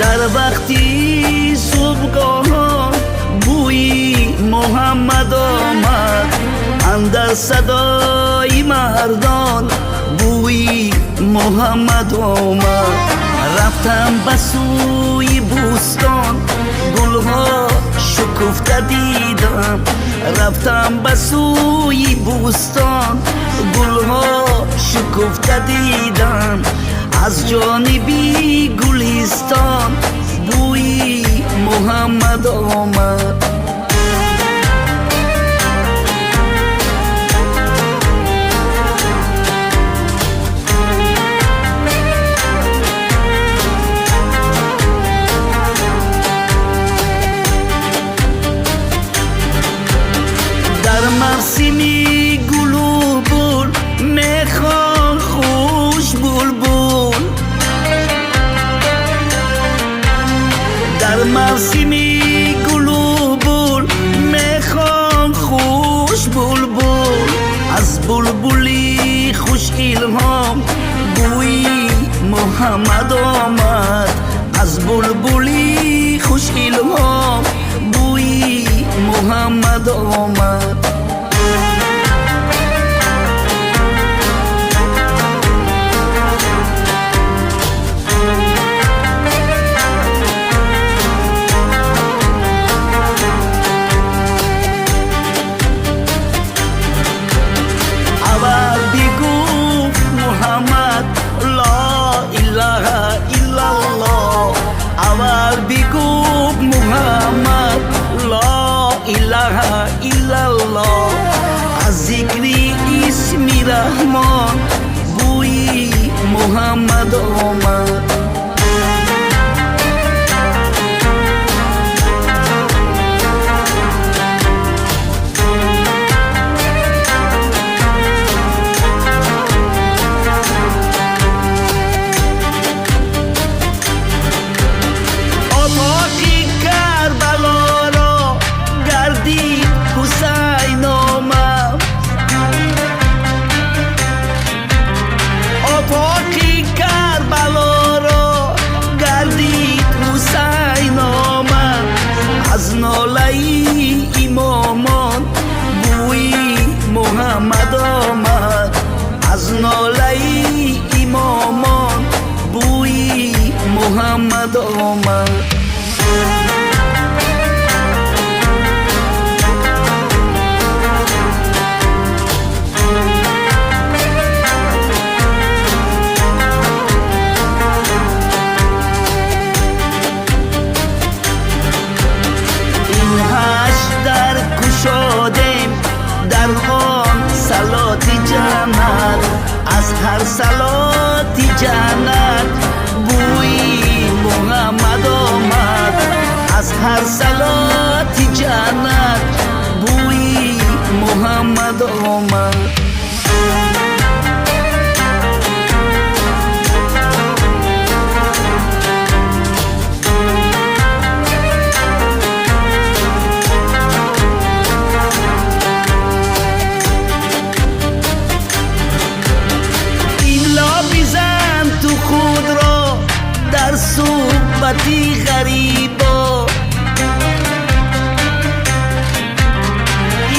Дар вақти субҳгоҳон бӯи Муҳаммад омад, андар садои мардон бӯи Муҳаммад омад. Рафтам ба сӯи бӯстон, гулҳо шукуфта дидам. Рафтам ба сӯи бӯстон, гулҳо шукуфта дидам. Аз ҷониби гулистон бӯи Муҳаммад омад. Дар мавсими гулу бул мехон хуш булбул, дар мавсими гулу бул мехон хуш булбул. Аз булбули хуш илҳом бӯи Муҳаммад омад. Аз булбули хуш илҳом бӯи Муҳаммад омад. Аввал бигуфт Муҳаммад ло илаҳа иллаллоҳ, аввал бигуфт Муҳаммад ло илаҳа иллаллоҳ. Аз зикри исми Раҳмон бӯи Муҳаммад омад. Отоқи Карбалоро гардид Ҳусайн омад, отоқи Карбалоро гардид Ҳусайн омад. Аз нолаи имомон бӯи Муҳаммад омад. Аз нолаи имомон бӯи Муҳаммад омад. Ин ҳашт дар кушодем дар он салоти ҷаннат, аз ҳар салоти ҷаннат бӯи Муҳаммад омад. Аз ҳар салоти ҷаннат бӯи Муҳаммад омад. Имло бизан ту худро дар суҳбати ғарибо,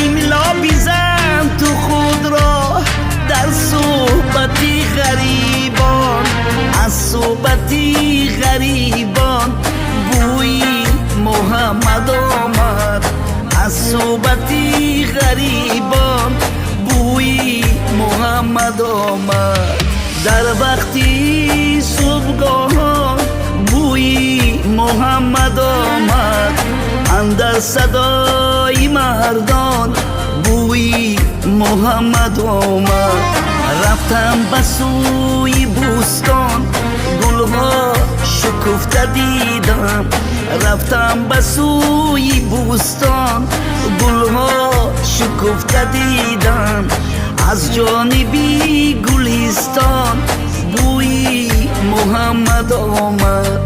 имло бизан ту худро дар суҳбати ғарибон. Аз суҳбати ғарибон бӯи Муҳаммад омад. Аз суҳбати ғарибон бӯи Муҳаммад омад. Дар вақти субҳгоҳон бӯи Муҳаммад омад, андар садои мардон бӯи Муҳаммад омад. Рафтам ба сӯи бӯстон, гулҳо шукуфта дидам. Рафтам ба сӯи бӯстон, гулҳо шукуфта дидам. Аз ҷониби гулистон бӯи Муҳаммад омад.